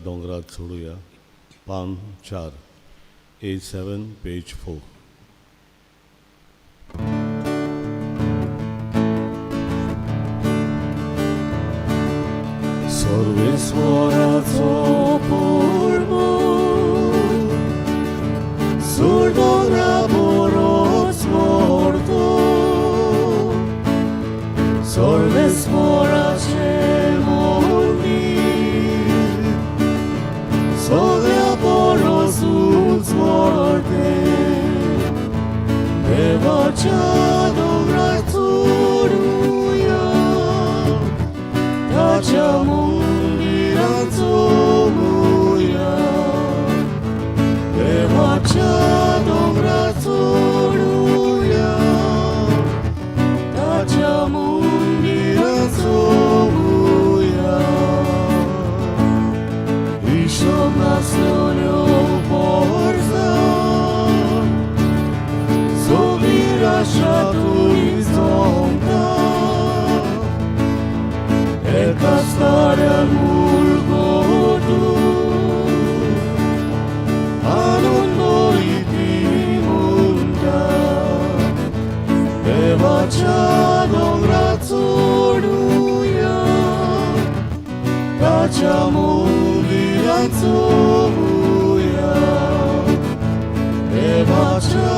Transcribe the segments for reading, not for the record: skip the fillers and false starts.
दोंगरार चडुया. पान 4, A7, page 4. सर्वेस्वराचो पोरमो सूर दोंगरा बरोच मोडतो, सर्वेस्वराचें मंदीर सगळ्या परस उंच मोडतें. देवाच्या दोंगरार चडुया, ताच्या मंदिरांत चलुया. देवाच्या दोंगरार चडुया, ताच्या मंदिरांत चलुया. हिशोब नासलेल्यो वर्सां सगळीं राष्ट्रां थंय जमता, एकाच ताळ्यान उलगडून आनंद ती म्हणटा. देवाच्या दोंगरार चडुया, ताच्या मंदिरांत चलुया. देवाच्या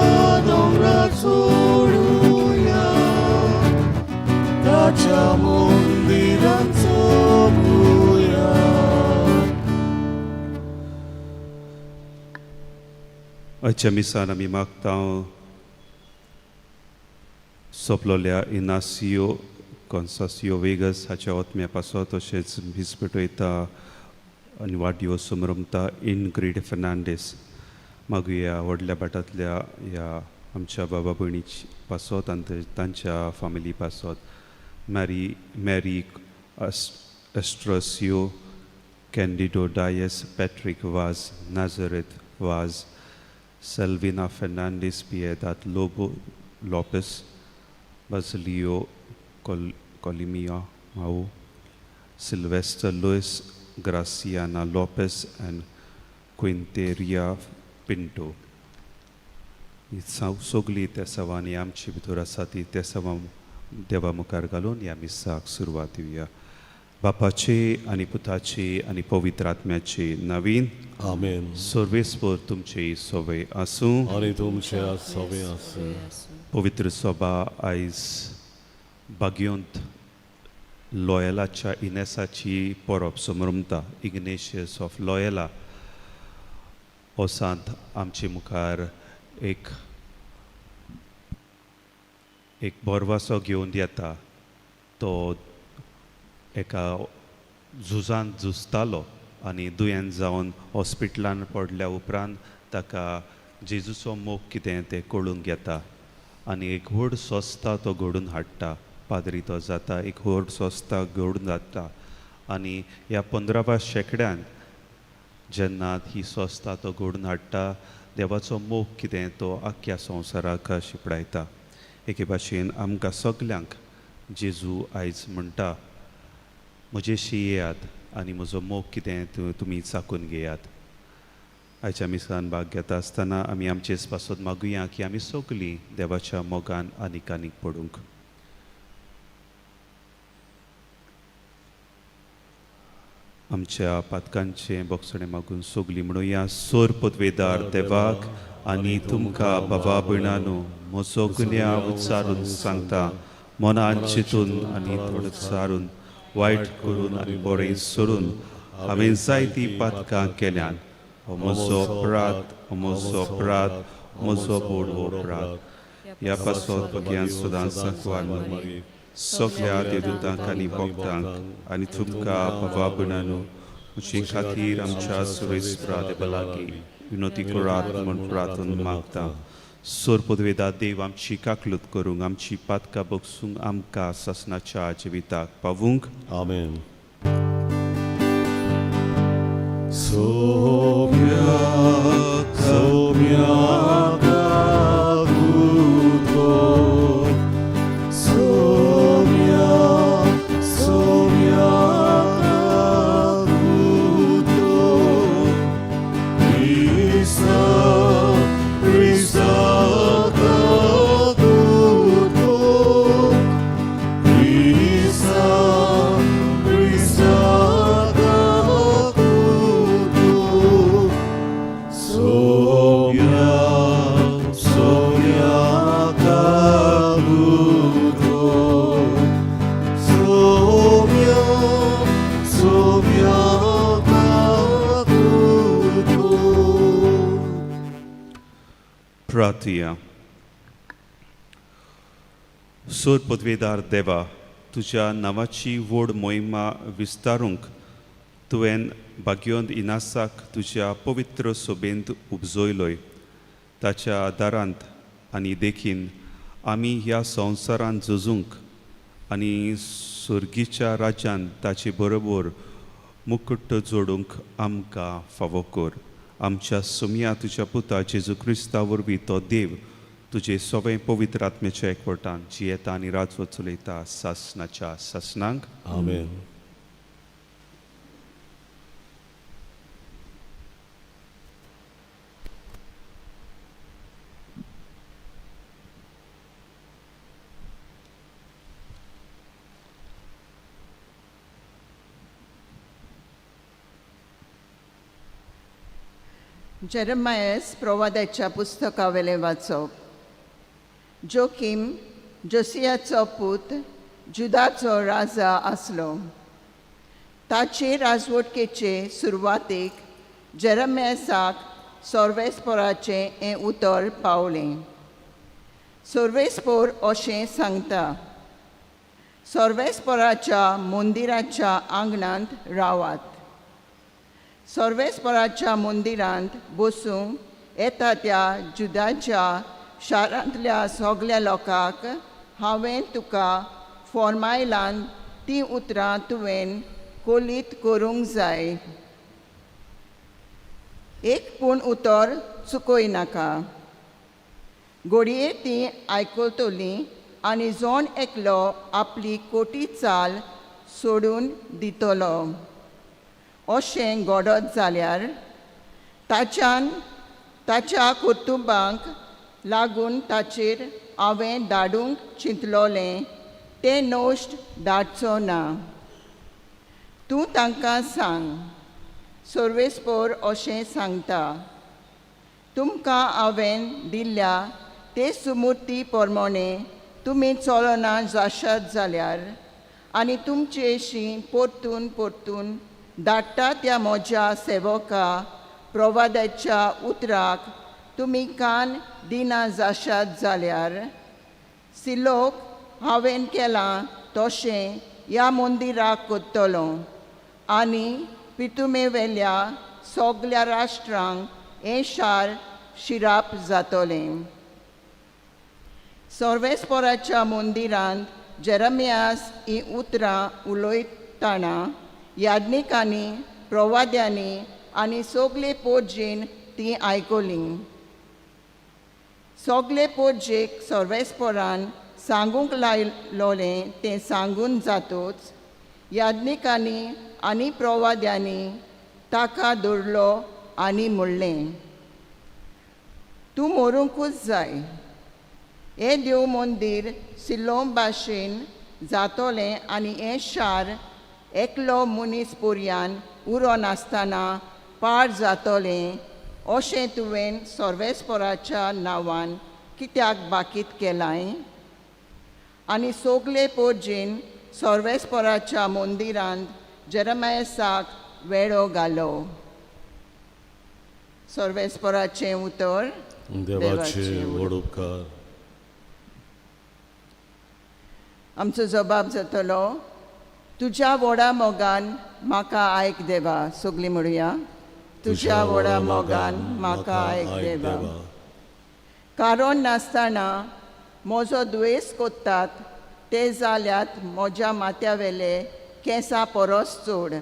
दोंगरार चडुया, ताच्या मंदिरांत चलुया. आयच्या मिसान आमी मागता सोंपलोल्या इनासियो कॉन्सासियो वेगस हाच्या ओतम्या पासत, तशेंच मीस पेटयता आनी वाडदिवस समरमता इनग्रीड फेर्नांडीस. मागुया व्हडल्या भाटांतल्या ह्या आमच्या बाबा भयणीची पासत आनी तांच्या फामिली पासत. मॅरी मॅरी एस्ट्रोसियो, कॅन्डिडो डायस, पॅट्रीक वाज, नाजरेथ वाज, सेल्विना फेर्नांडीस, पियेदाद लोबो लोपेस, बाजलियो कोलिमिया माऊ, सिल्वेस्टर लुईस, ग्रासियाना लोपेस आनी क्विंतेरिया पिंटो. ही सगळीं तेसांवांनी आमची भितर आसा ती तेसांवां देवा मुखार घालून ह्या मिसाक सुरवात दिवया. बापाचे आनी पुताचे आनी पवित्र आत्म्याचे नवीन. आमेन. सर्वेस्पर तुमचे सवय आसूं. आनी तुमच्या सवय आसूं. पवित्र सभा, आयज बागयोंत लॉयलाच्या इनेसाची परब समरमता. इग्नेशियस ऑफ लॉयला हो सांत आमचे मुखार एक एक बोरवासो घेवन येता. तो एका झुजांत झुजतालो आनी दुयेंत जावन हॉस्पिटलान पडल्या उपरांत ताका जेजूचो मोग कितें तें कळूंक येता आनी एक व्हड संस्था तो घडून हाडटा. पाद्री तो जाता, एक व्हड संस्था घडून हाडटा आनी ह्या 15व्या शेंकड्यान जेन्ना ही संस्था तो घडून हाडटा, देवाचो मोग कितें तो आख्ख्या संवसाराक शिंपडायता. एके भाशेन आमकां सगल्यांक जेजू आयज म्हणटा, म्हजेशी येयात आनी म्हजो मोग कितें तुमी चाकून घेयात. आयच्या मिसान भाग घेता आसतना आमी आमचेच पासत मागुया की आमी सगलीं देवाच्या मोगान आनीक आनीक पडूंक. आमच्या पातकांचें बोगसणें मागून सगलीं म्हणुया. सोर पदवेदार देवाक आनी तुमकां बाबा भयणानू म्हजो गुन्यांव उच्चारून सांगता. मनान चिंतून आनी थोडो सारून, वायट करून आनी बरें सोडून हांवें जायतीं पातकां केल्यान. हो म्हजो अपराध, हो म्हजो अपराध, म्हजो बोडवो अपराध. ह्या पासत भग्यान सदांच सांकवान, सगळ्या देवदूतांक आनी भक्तांक आनी तुमकां बाबा भयणानू म्हजे खातीर आमच्या सुरेस्परा देवा लागीं विनोती करात म्हूण प्रार्थना मागता. सोर पदवेदा देव आमची काकलूत करूंक, आमची पातकां बगसूंक, आमकां सासणाच्या जिविताक पावूंक. आमेन. सोम्या सोम्या काकुतो, सोम्या सोम्या काकुतो. प्रार्थुया. सोर पदवेदार देवा, तुज्या नांवाची व्हड मोहिमा विस्तारूंक तुवें भाग्योंत इनासाक तुज्या पवित्र सोबेंत उपजयलोय. ताच्या आदारांत आनी देखीन आमी ह्या संवसारांत झुजूंक आनी सुर्गीच्या राज्यांत ताचे बरोबर मुकुट जोडूंक आमकां फावो कर. आमच्या सुमया तुज्या पुता जेजू क्रिस्ता वरवीं तो देव तुजे सगळे पवित्र आत्म्याच्या एकवटान जियेता आनी राजवट चलयता सासनाच्या सासनांक. आमेन. जेरमायस प्रवादाच्या पुस्तकावेलें वाचप. जोकीम जोसियाचो पूत जुदाचो राजा आसलो. ताचे राजवटकेचे सुरवातेक जेरमेसाक सोर्वेस्पोराचें हें उतर पावलें. सोर्वेस्पोर अशें सांगता, सोर्वेस्पोराच्या मंदिराच्या आंगणांत रावात. सर्वेस्पराच्या मंदिरांत बसूंक येता त्या जुदाच्या शारांतल्या सगल्या लोकांक हांवें तुका फॉर्मायलान तीं उतरां तुवें कोलीत करूंक जाय. एक पूण उतर चुकय नाका. घडये तीं आयकतलीं आनी जण एकलो आपली कोटी चाल सोडून दितलो. अशें घडत जाल्यार ताच्यान ताच्या कुटुंबांक लागून ताचेर हांवें धाडूंक चिंतलोलें तें नश्ट धाडचो ना. तूं तांकां सांग, सर्वेस्पोर अशें सांगता, तुमकां हांवें दिल्ल्या ते सुमूर्ती प्रमाणे तुमी चलना जाशात जाल्यार आनी तुमचेशी परतून परतून धाडटा त्या म्हज्या सेवका प्रवादाच्या उतराक तुमी कान दिना जाशात जाल्यार सिलोक हांवें केलां तशें ह्या मंदिराक करतलो आनी पितुमेवेल्या सगल्या राष्ट्रांक हें शार शिराप जातलें. सर्वेस्पोराच्या मंदिरांत जेरमियास हीं उतरां उलयतना याज्ञिकांनी प्रवाद्यांनी आनी सगले पोटजेन तीं आयकलीं. सगले पोटजेक सर्वेस्पोरान सांगूंक लायलोलें तें सांगून जातूच याज्ञिकांनी आनी प्रवाद्यांनी ताका धरलो आनी म्हणलें, तूं मरूंकूच जाय. हें देव मंदीर सिलोम भाशेन जातलें आनी हें शार एकलो मनीस पर्यान उरो नासतना पाड जातलें अशें तुवें सर्वेस्पोराच्या नांवान कित्याक बाकीत केलांय. आनी सगले पोरजेन सर्वेस्पोराच्या मंदिरांत जेरमायसाक वेळो घालो. सर्वेस्पोराचें उतर. देवाचे व्हड उपकार. आमचो जबाब जातलो, तुज्या व्हडा मोगान म्हाका आयक देवा. सगलीं म्हणुया, तुज्या व्हडा मोगान म्हाका आयक देवा. कारण नासतना म्हजो दुयेंस कोत्तात ते जाल्यात म्हज्या माथ्यावेले केंसां परस चड.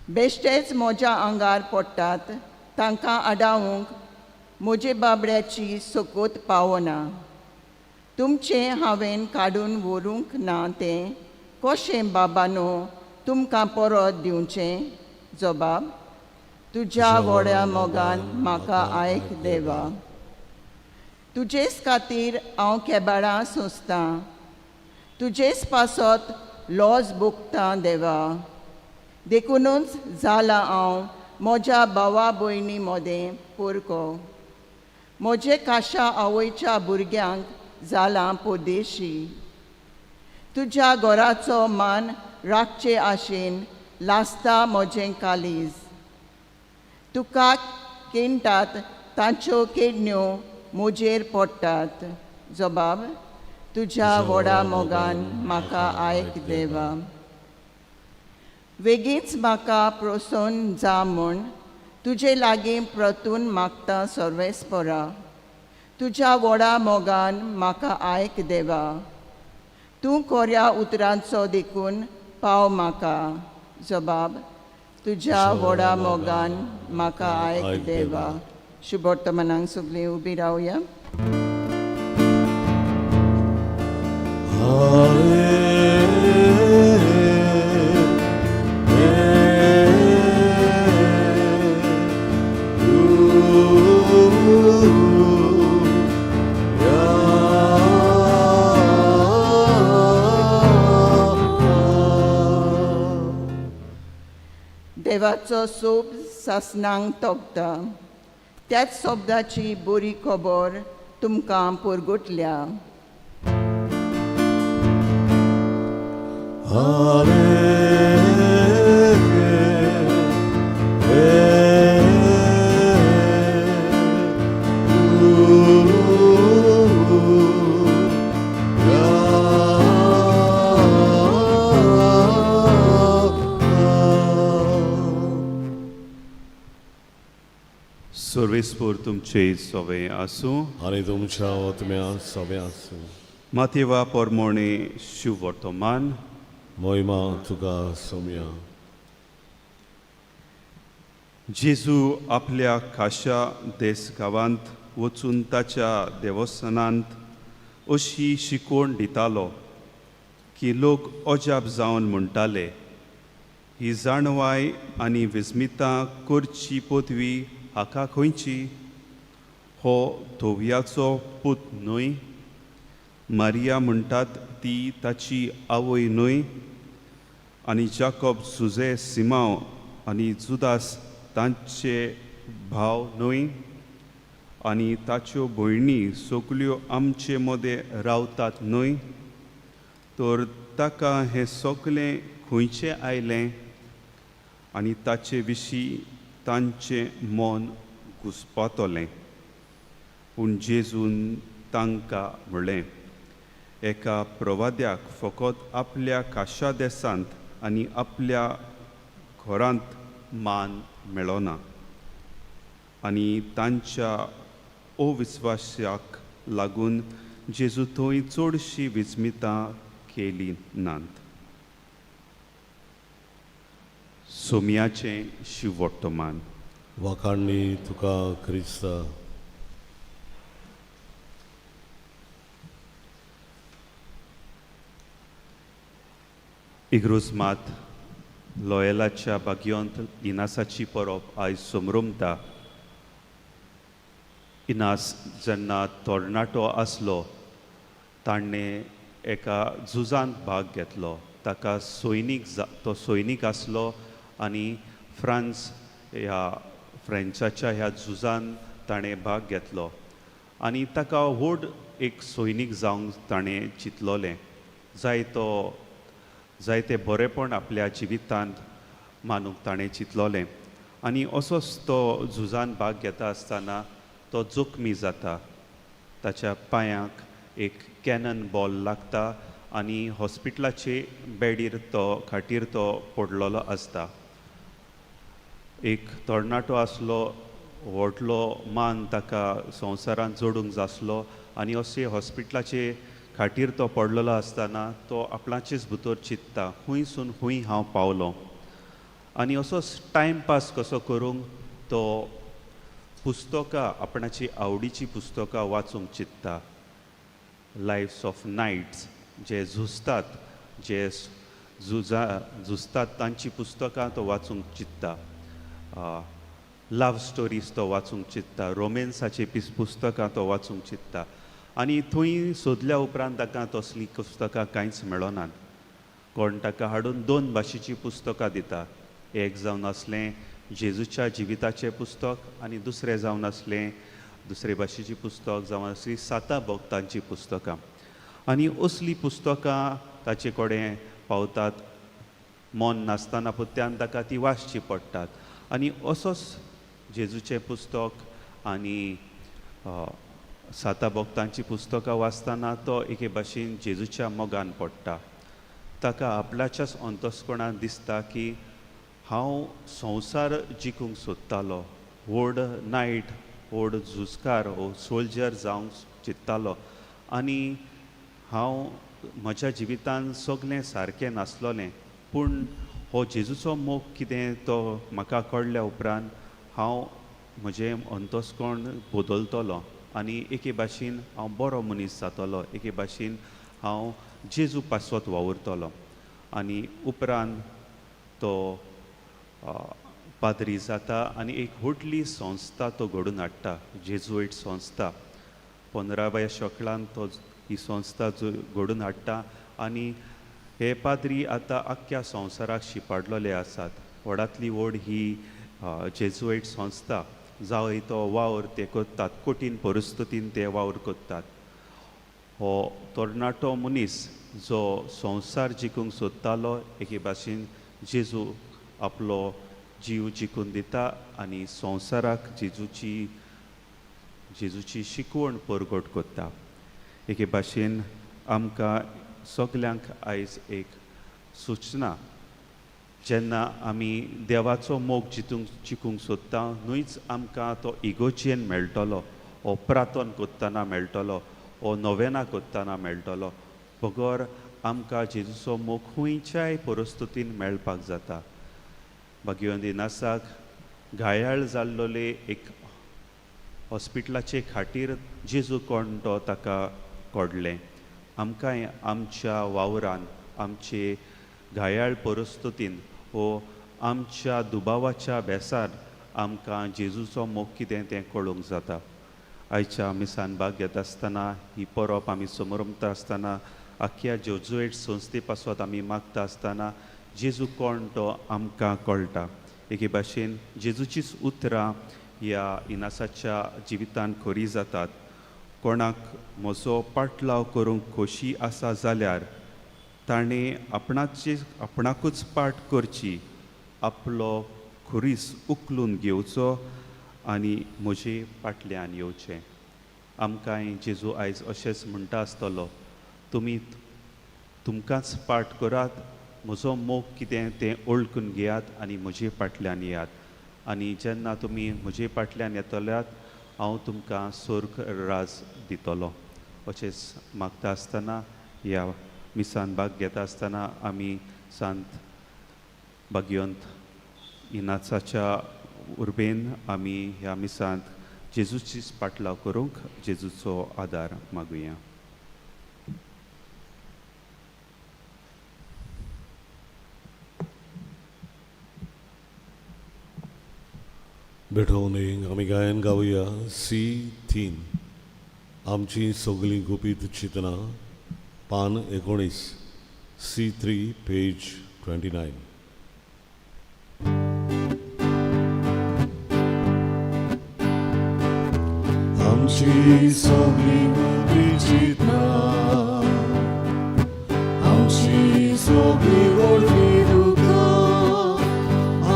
बेश्टेच म्हज्या आंगार पडटात तांकां आडावंक म्हजे बाबड्याची सकत पावना. तुमचें हांवें काडून व्हरूंक ना तें कशें बाबानो तुमकां परत दिवचें? जबाब, तुज्या व्हड्या मोगान म्हाका आयक देवा. तुजेच खातीर हांव केबाळां सोंसतां, तुजेच पासत लॉज भोगतां देवा. देखुनूच जालां हांव म्हज्या भावा भयणी मदें पोरको. म्हजे काशा आवयच्या भुरग्यांक जालां परदेशी. तुज्या घराचो मान राखचे आशेन लासता म्हजें कालीज. तुका केणटात तांच्यो किडण्यो म्हजेर पडटात. जबाब तुज्या व्हडा मोगान म्हाका आयक देवा. वेगींच म्हाका प्रोसोन जा म्हूण तुजे लागीं परतून मागता सर्वेस्परा. तुज्या व्हडा मोगान म्हाका आयक देवा. तूं कोऱ्या उतरांचो देखून पाव म्हाका. जबाब तुज्या व्हडा मोगान म्हाका आयक देवा. शुभवर्तमानांक सगळीं उबी रावया. देवाचो सोब सासणांक तोपता. त्याच शब्दाची बरी खबर तुमकां पुरगुटल्या. सर्वेस्पोर तुमचे सोवे आसूं. आनी तुमच्या ओतम्या सगळें आसूं. मातेवा पोरमोणे शिववर्तमान. मोहिमा तुका सोम्या. जेजू आपल्या खाशा देस गांवांत वचून ताच्या देवस्थानांत अशी शिकवण दितालो की लोक अजाप जावन म्हणटाले, ही जाणवाय आनी विस्मितां करची पदवी हाका खंयची? हो धोवयाचो पूत न्हय? मारिया म्हणटात ती ताची आवय न्हय? आनी जाकोब, सुजे, सिमांव आनी जुदास तांचे भाव न्हय? आनी ताच्यो भयणी सगल्यो आमचे मदें रावतात न्हय? तर ताका हें सगलें खंयचें आयलें? आनी ताचे विशीं तांचें मन घुस्पतलें. पूण जेजून तांकां म्हणलें, एका प्रवाद्याक फकत आपल्या खाशा देसांत आनी आपल्या घरांत मान मेळना. आनी तांच्या अविस्वासाक लागून जेजू थंय चडशीं विस्मितां केली नात. सोम्याचें शिववर्तमान. वाखाणणी तुका क्रिस्ता. इग्रोज मात लोयलाच्या बागयोंत इनासाची परब आयज समरमता. इनास जेन्ना तरणाटो आसलो ताणें एका झुजांत भाग घेतलो. ताका सैनीक तो सैनीक आसलो आनी फ्रांस ह्या फ्रेंचाच्या ह्या झुजान ताणें भाग घेतलो आनी ताका व्हड एक सैनीक जावंक ताणें चिंतलोलें. जायतो जायते बरेपण आपल्या जिवितांत मानूंक ताणें चिंतलोलें आनी असोच तो झुजान भाग घेता आसतना तो जखमी जाता. ताच्या पांयाक एक कॅनन बॉल लागता आनी हॉस्पिटलाचे बेडीर तो खाटीर तो पडलेलो आसता. एक तरणाटो आसलो, व्हडलो मान ताका संवसारांत जोडूंक जासलो आनी अशें हॉस्पिटलाचे खाटीर तो पडलेलो आसतना तो आपणाचेच भितर चिंत्ता, खुंयसून खूंय हांव पावलो. आनी असोच टायमपास कसो करूंक तो पुस्तकां आपणाची आवडीची पुस्तकां वाचूंक चिंत्ता. लायफ्स ऑफ नायट्स जे झुजतात, जे झुजतात तांची पुस्तकां तो वाचूंक चिंत्ता. लव स्टोरीज तो वाचूंक चिंत्ता, रोमेन्साची पुस्तकां तो वाचूंक चिंत्ता. आनी थंय सोदल्या उपरांत ताका तसलीं पुस्तकां कांयच मेळनात. कोण ताका हाडून दोन भाशेचीं पुस्तकां दिता. एक जावन आसलें जेजूच्या जिविताचें पुस्तक आनी दुसरें जावन आसलें दुसरे भाशेचीं पुस्तक जावन आसलीं सातां भक्तांचीं पुस्तकां. आनी असलीं पुस्तकां ताचे कडेन पावतात मन नासतना पुत्यान ताका ती वाचची पडटात. आनी असोच जेजूचें पुस्तक आनी साता भक्तांची पुस्तकां वाचतना तो एके भाशेन जेजूच्या मोगान पडटा. ताका आपल्याच्याच अंतस्कोणान दिसता की हांव संवसार जिखूंक सोदतालो, व्हड नायट, व्हड झुजकार ओ सोल्जर जावंक चित्तालो आनी हांव म्हज्या जिवितान सगळें सारकें नासलोलें, पूण हो जेजूचो मोग कितें तो म्हाका कळ्ळ्या उपरांत हांव म्हजें अंतस्कोण बदलतलो आनी एके भाशेन हांव बरो मनीस जातलो, एके भाशेन हांव जेजू पासत वावुरतलो. आनी उपरांत तो पाद्री जाता आनी एक व्हडली संस्था तो घडून हाडटा, जेजुएट संस्था. 15व्या शेंकड्यांत तो ही संस्था घडून हाडटा आनी हे पाद्री आतां आख्ख्या संवसाराक शिपाडलेले आसात. व्हडांतली व्हड ही जेजुएट संस्था जावं तो वावर ते करतात, कठीण परिस्थितीन ते वावर करतात. हो तरणाटो मनीस जो संवसार जिखूंक सोदतालो एके भाशेन जेजू आपलो जीव जिखून दिता आनी संवसाराक जेजूची शिकवण परगट करता. एके भाशेन आमकां सगल्यांक आयज एक सुचना, जेन्ना आमी देवाचो मोग जिखूंक सोदता न्हूच आमकां तो इगोचेन मेळटलो, ओ प्रार्थन करतना मेळटलो, ओ नोवेना करतना मेळटलो, बगर आमकां जेजूचो मोग खंयच्याय परिस्थितीन मेळपाक जाता. भाग्यवंत इनासाक घायाळ जाल्लोले एक हॉस्पिटलाचे खाटीर जेजू कोण तो ताका कोडलें. आमकांय आमच्या वावरान, आमचे घायाळ परिस्थितीन वो आमच्या दुबावाच्या बेसार आमकां जेजूचो मोग कितें तें कळूंक जाता. आयच्या मिसान भाग घेता आसतना, ही परब आमी समरमता आसतना, आख्ख्या जेजुएट संस्थे पासत आमी मागता आसतना जेजू कोण तो आमकां कळटा. एके भाशेन जेजूचीच उतरां ह्या इनासाच्या जिवितान खरी जातात. कोणाक म्हजो पाटलाव करूंक खोशी आसा जाल्यार ताणें आपणाकूच पाट करची, आपलो खुरीस उखलून घेवचो आनी म्हजे फाटल्यान येवचें. आमकांय जेजू आयज अशेंच म्हणटा आसतलो, तुमी तुमकांच पाट करात, म्हजो मोग कितें तें वळखून घेयात आनी म्हजे फाटल्यान येयात. आनी जेन्ना तुमी म्हजे फाटल्यान येतल्यात हांव तुमकां स्वर्ग राज दितलो. अशेंच मागता आसतना, ह्या मिसान भाग घेता आसतना आमी सांत भाग्यवंत इनासाच्या उर्बेन आमी ह्या मिसांत जेजूचीच पाटलाव करूंक जेजूचो आदार मागुया. भेटवणेक आमी गायन गावया सी 3 आमची सगळीं गुपीत चिंतनां, पान 19, C3 page 29. आमची सगळीं गुपीत चिंतनां, आमची सगळीं व्हडली दुकां,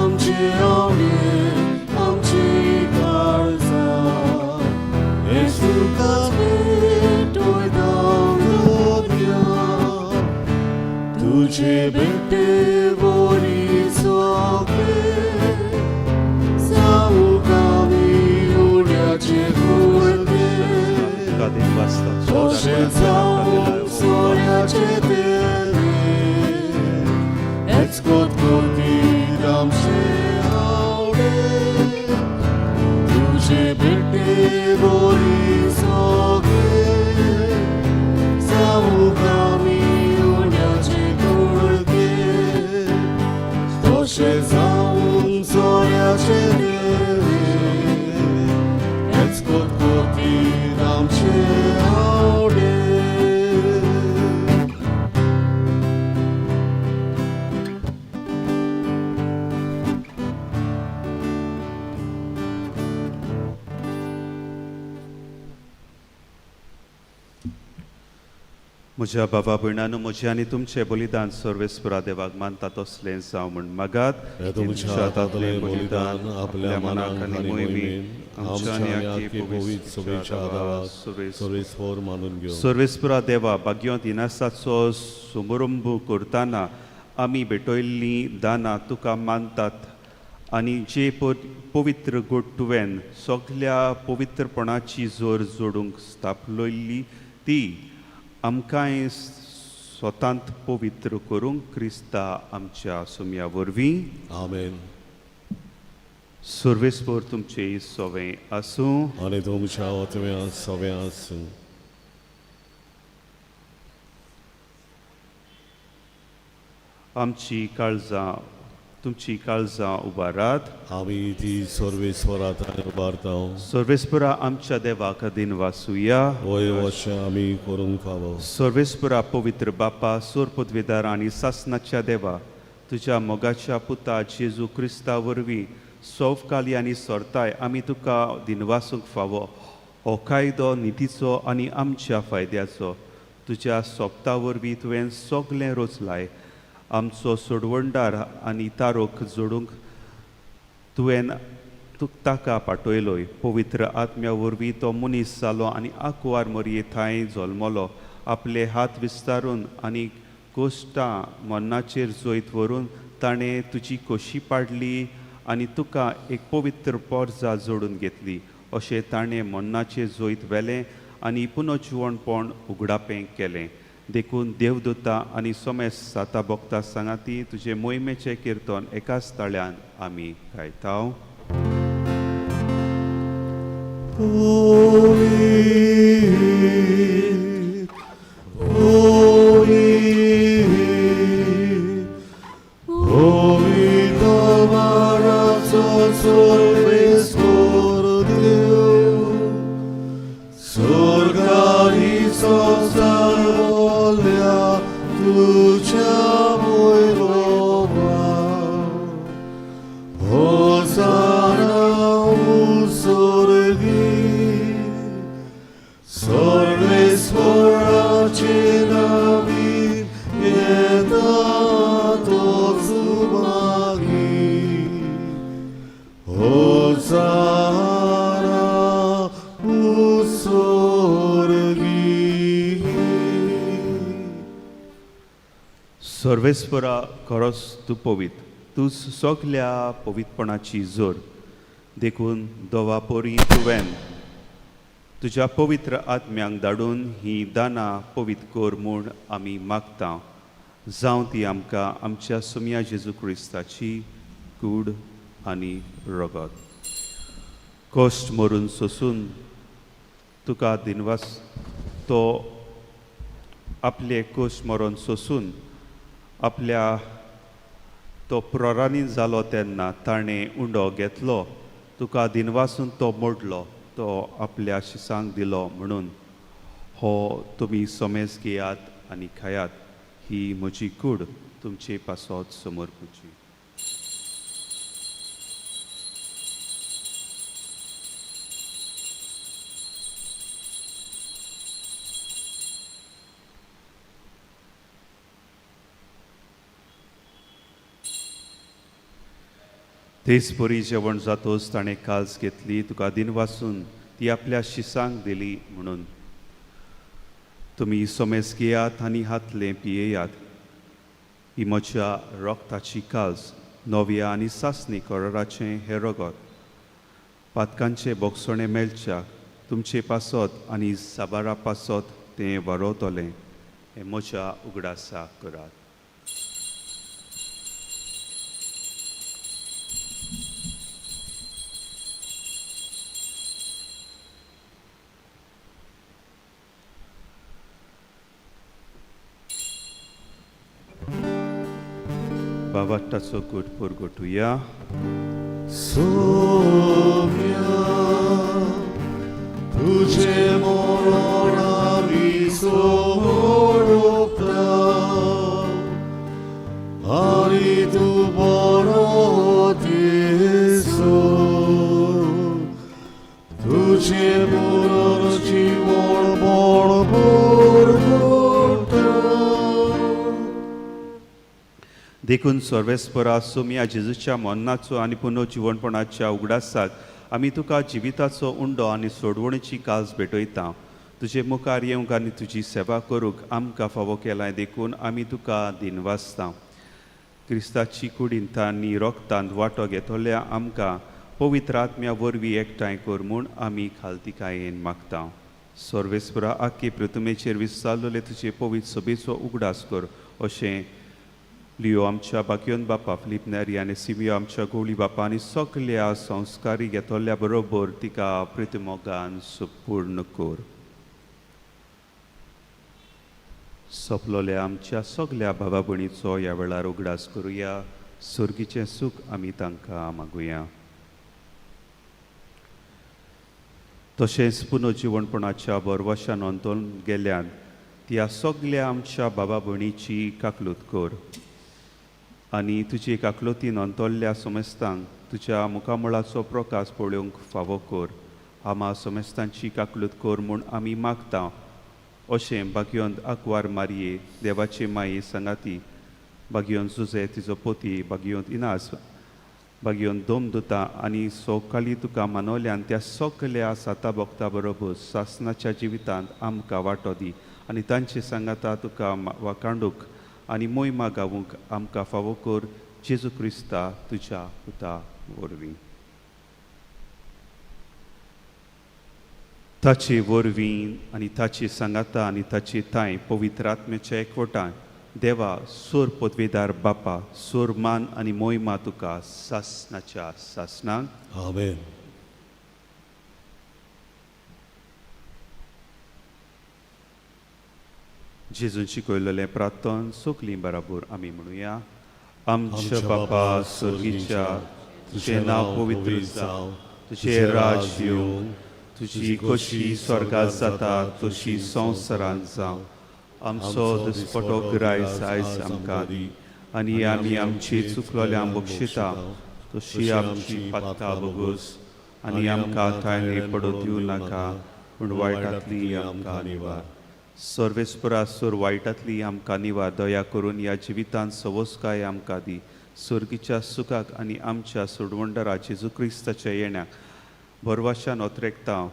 आमचे आवडे, आमची काळजां, येसुकाच भेटयता लोकया. तुजे भेटे वरी सगळे जावूंक आमी उड्याचे कुळके, तशें जावूंक सोऱ्याचे तेले, हेच कोतकोतीत आमचे आवडे, तुजे भेटे वरी सगळे जावूंक आमी उड्याचे कुळके, म्हज्या बाबा भयणांनो, म्हजें आनी तुमचें बलिदान सर्वेस्परा देवाक मानता तसलें जावं म्हूण मागात. हे तुमच्या हातांतलें बलिदान आपल्या मनाक आनी मोहिमेन आमच्या आनी आख्खे पवित्र सभेच्या आदाराक सर्वेस्पर मानून घेवं. सर्वेस्परा देवा, भाग्योंत इनासाचो समारंभ करतना आमी भेटयल्लीं दानां तुका मानतात आनी जे पवित्र गोड तुवें सगल्या पवित्रपणाची जोर जोडूंक स्थापलयल्ली ती आमकांय स्वतांत पवित्र करूंक क्रिस्ता आमच्या सुम्या वरवीं. आमेन. सर्वेस्पर तुमचे सवें आसूं. आनी तुमच्या आत्म्या सवें आसूं. आमची काळजां, तुमची काळजां उबारात. आमी ती सर्वेस्परा उबारता. सर्वेस्परा आमच्या देवाक दिनवासुया. वय अशें आमी करूंक फावो. सर्वेस्परा पवित्र बापा, सोर पदवेदार आनी सासनाच्या देवा, तुज्या मोगाच्या पुता जेजू क्रिस्ता वरवीं सोवकाली आनी सोरताय आमी तुका दिनवासूंक फावो. हो कायदो नितीचो आनी आमच्या फायद्याचो. तुज्या सोपता वरवीं तुवें सगलें रचलाय. आमचो सोडवणदार आनी तारोक जोडूंक तुवें ताका पाटयलोय. पवित्र आत्म्या वरवीं तो मनीस जालो आनी आंकवार मरये थांय जल्मलो. आपले हात विस्तारून आनी कोश्टां मरणाचेर जैत व्हरून ताणें तुजी खोशी पाडली आनी तुका एक पवित्र पोरजा जोडून घेतली. अशें ताणें मरणाचेर जैत व्हेलें आनी पुनर्जिवणपण उगडापें केलें. देखून देवदूता आनी सोमेस साता भोगता सांगाती तुजे मोहिमेचें किर्तन एकाच ताळ्यान आमी गायता. सर्वेस्परा खरोच तूं पवित्र, तूं सगल्या पवित्रपणाची जोर. देखून दोवा पोरी तुवें तुज्या पवित्र आत्म्यांक धाडून ही दानां पवित्र कर म्हूण आमी मागता. जावं ती आमकां आमच्या सुमया जेजू क्रिस्ताची कूड आनी रगत. कश्ट मरून सोसून तुका दिनवास तो आपले कश्ट मरून सोसून आपल्या तो प्रोरानी जालो तेन्ना ताणें उंडो घेतलो, तुका दिनवासून तो मोडलो, तो आपल्या शिसांक दिलो म्हणून हो तुमी समेज घेयात आनी खायात, ही म्हजी कूड तुमचे पासत समर्पुची. तेच परी जेवण जातोच ताणें काल्स घेतली, तुका दिनवासून ती आपल्या शिसांक दिली म्हणून तुमी समेज घेयात आनी हातलें पियेयात. ही म्हज्या रक्ताची काल्स, नव्या आनी सासणी कराराचें हें रगत, पातकांचें बोगसणें मेळच्याक तुमचे पासत आनी साबारा पासत तें वरवतलें. हें म्हज्या उगडासा करात. बाबाटाचो गुट पुरगोटुया. सोम्या तुझे मरण आमी सोडोवता आनी तूं बरो दिसो. तुझे पुनर्जीवन बळ पुरगोटा. देखून सर्वेस्परा सोमया जेजूच्या मरणाचो आनी पुनर्जिवणपणाच्या उगडासाक आमी तुका जिविताचो उंडो आनी सोडवणीची काज भेटयता. तुजे मुखार येवंक आनी तुजी सेवा करूंक आमकां फावो केलाय देखून आमी तुका दिनवासता. क्रिस्ताची कुडींत आनी रोगतांत वांटो घेतल्या आमकां पवित्र आत्म्या वरवीं एकठांय कर म्हूण आमी खालतिकायेन मागता. सर्वेस्परा आख्खे पृथुमेचेर विस्तारलेले तुजे पवित्र सभेचो उगडास कर अशें लियो आमच्या बाकियोन बापा फिलीप नेरी आनी सिमियो आमच्या गोवळी बापा आनी सगल्या संस्कारी घेतल्या बरोबर तिका प्रितमोगान सुपूर्ण कर. सोंपलोल्या आमच्या सगल्या भावा भयणीचो ह्या वेळार उगडास करुया. सर्गीचें सूख आमी तांकां मागुया. तशेंच पुनर्जिवणपणाच्या बरवशान अंतोन गेल्यान त्या सगल्या आमच्या बाबा भयणीची काकलूत कर आनी तुजी काकलुतीन अंतोल्ल्या समेस्तांक तुज्या मुखामळाचो प्रकाश पळोवंक फावो कर. आमा समेस्तांची काकलूत कर म्हूण आमी मागता. अशें बागयोंत आंकवार मारये देवाचे माये सांगाती बागयोन जुजे तिजो पोती बागयोंत इनास बागयोन दोम दुता आनी सोकाली तुका मानवल्यान त्या सगल्या साता भोगता बरोबर सासनाच्या जिवितांत आमकां वांटो दी आनी तांचे सांगाता तुका वाकांडूक आनी मोहिमा गावूंक आमकां फावो कर जेजू क्रिस्ता तुज्या पुता वरवीं. ताचे वरवीं आनी ताची सांगाता आनी ताची तांय पवित्र आत्म्याच्या एकवटान देवा सोर पदवेदार बापा सोर मान आनी मोहिमा तुका सासनाच्या सासनाक. आमेन. जेजून शिकयलेलें प्रार्थन सोकली बराबर आमी म्हणुया. आमच्या बापा सर्गीच्या तुजें नांव पवित्र जावं, तुजें राज येवं, तुजी खोशी स्वर्गात जाता तशी संवसारांत जावं. आमचो दिसपटो ग्रायस आयज आमकां दी आनी आमी आमची चुकलोल्या बक्षिता तशी आमची पातकां बगूस आनी आमकां कांय पडो दिवं नाका पूण वायटांतली आमकां निवार. सर्वेस्परा सोर वायटांतली आमकां निवार. दया करून ह्या जिवितांत सवसकाय आमकां दी. सर्गीच्या सुखाक आनी आमच्या सोडवणदारा जेजू क्रिस्ताच्या येण्याक भरवाशान ओतरेकता.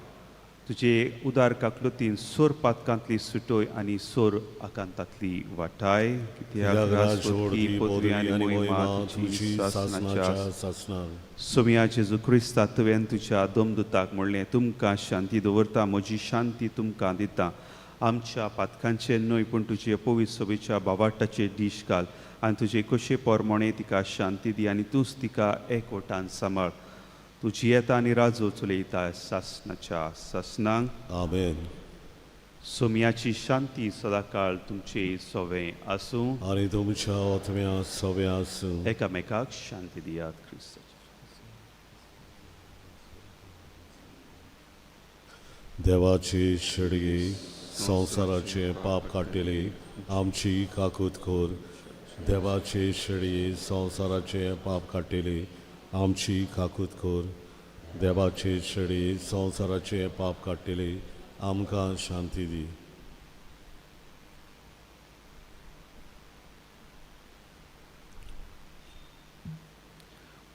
तुजे उदार काकलुतीन सोर पातकांतली सुटोय आनी सोर आकांतांतली वाटाय. कित्याक राजवटी पदवी आनी मोहिमा तुजी सासनाच्या सासनाक. सोमया जेजू क्रिस्ता तुवें तुज्या दोमदुताक म्हणलें तुमकां शांती दवरता म्हजी शांती तुमकां दिता. आमच्या पातकांचेर न्हय पूण तुजे पवित्र सभेच्या बावाटाचेर दीश घाल आनी तुजे कशे पोरमोणे तिका शांती दी आनी तूंच तिका एकवटान सांबाळ. तूं जियेता आनी राजो चलयता सासनाच्या सासनाक. आमेन. सोमयाची शांती सदांकाळ तुमचे सोवे आसूं. आनी तुमच्या आत्म्या सवे आसूं. एकामेकाक शांती दियात. क्रिस्ताची देवाची शेडगी संवसाराचे पाप काडटली आमची काकूत कर. देवाची शेडये संवसाराचे पाप काडटली आमची काकूत कर. देवाची शेडये संवसाराचे पाप काडटली आमकां शांती दी.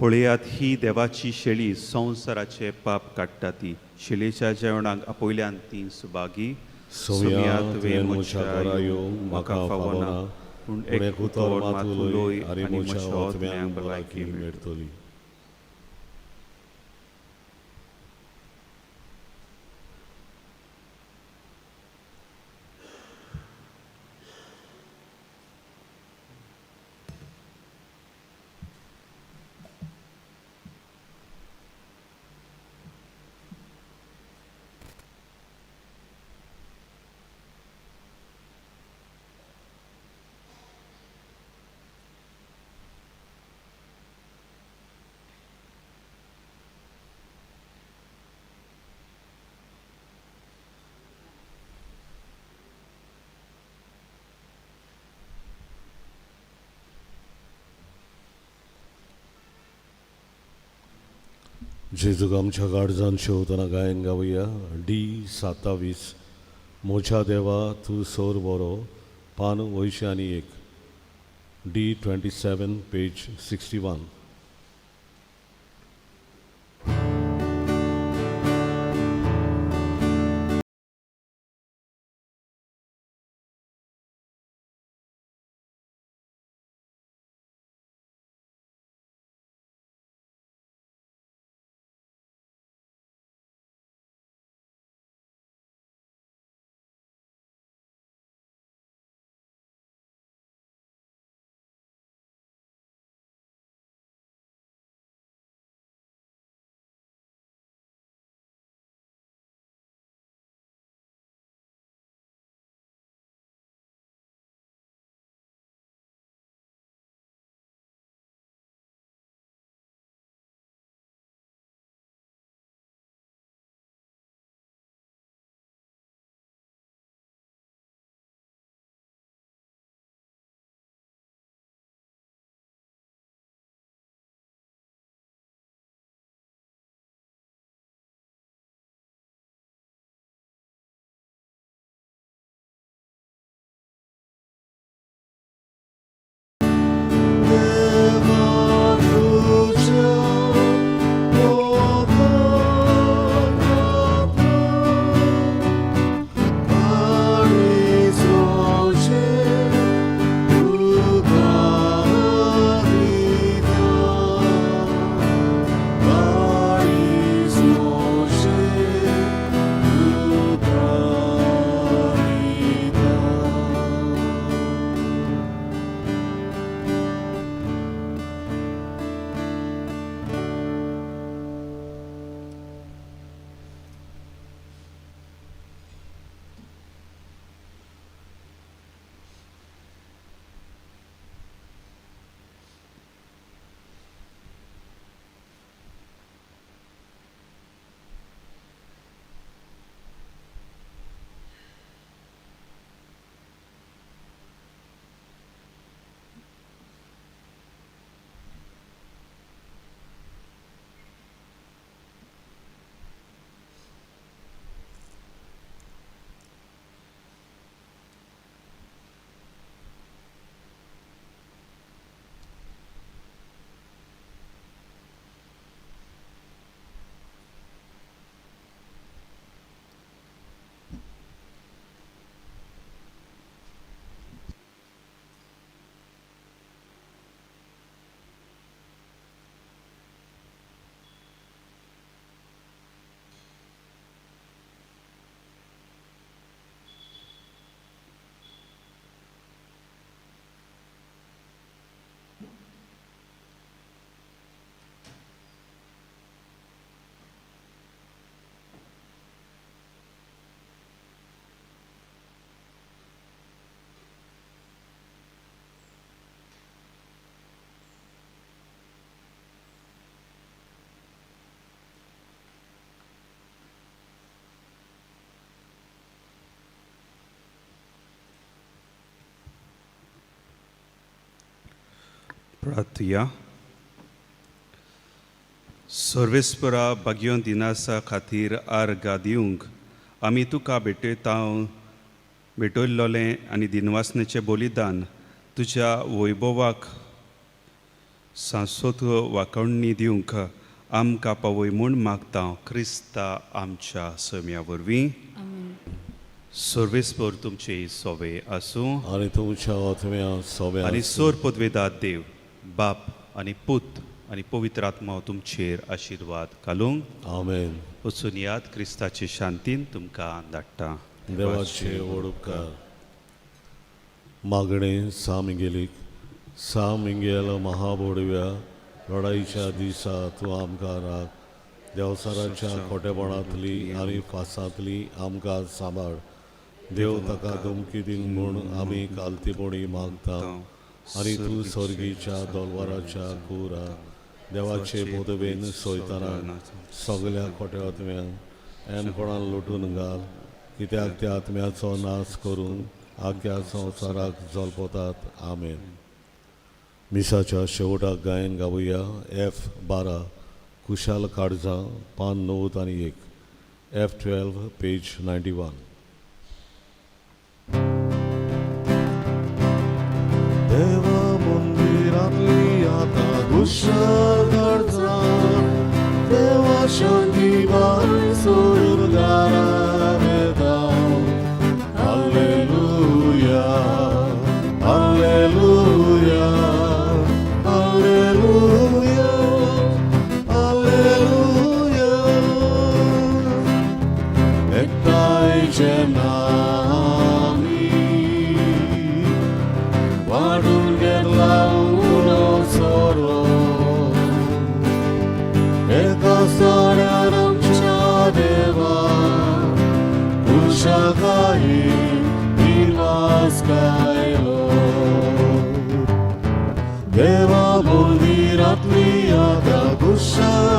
पळयात ही देवाची शेळी संवसाराचे पाप काडटा ती. शेळीच्या जेवणाक आपयल्यान ती सुभागी. सोमया तुवें म्हज्या घरा येवंक म्हाका फावना पूण एक उतर मात उलय आनी म्हज्या आत्म्याक भलायकी मेळटली. जेजूक आमच्या गाडजान शेवतना गायन गावया. डी 27 मोज्या देवा तूं सोर बरो, पान 81. D 27 page 61. प्रार्थुया. सर्वेस्परा भाग्योन दिनासा खातीर आर्गां दिवंक आमी तुका भेटयता भेटयल्लोलें आनी दिनवासनेचें बलिदान तुज्या वैभवाक सांसोत वाकोडणी दिवंक आमकां पावय म्हूण मागता क्रिस्ता आमच्या सम्या वरवीं. सर्वेस्पर तुमचे सोवे आसूं आनी तुमच्या आत्म्या सोव्या आनी सोर पदवेदार देव बाप आनी पूत आनी पवित्र आत्मा तुमचेर आशिर्वाद घालूंक. आमेन. वचून याद क्रिस्ताचे शांतीन तुमकां धाडटा. देवाचे व्हड उपकार. मागणें सा मिगेलीक सा मिगेल महाबोडव्या लढाईच्या दिसा तूं आमकां राख. देवसाराच्या खोटेपणांतली आनी फासांतली आमकां सांबाळ. देव ताका धमकी दिवंक म्हूण आमी कालतीपणी मागता आनी तूं सर्गीच्या दोलवाराच्या कुरा देवाचे पदवेन सोयतना सगल्या खोट्या आत्म्यांक एनपणान लुटून घाल, कित्याक त्या आत्म्याचो नाश करून आख्या संवसाराक जल्पतात. आमेन. मिसाच्या शेवटाक गायन गावया F 12 कुशाल काळजां पान 90 आनी 1, F 12 page 91. देवा मंदिरांतली आतां कुशळ करता देवा शांती बाय सुरगारा येता. Alleluia, alleluia, alleluia, alleluia. एकठांय जेन्ना आमी वाडून घेतला उणो सोरो एका सोऱ्यान आमच्या देवा पुरुषाकाई निवास कायलो. देवा मंदिरांतली आतां कुशळ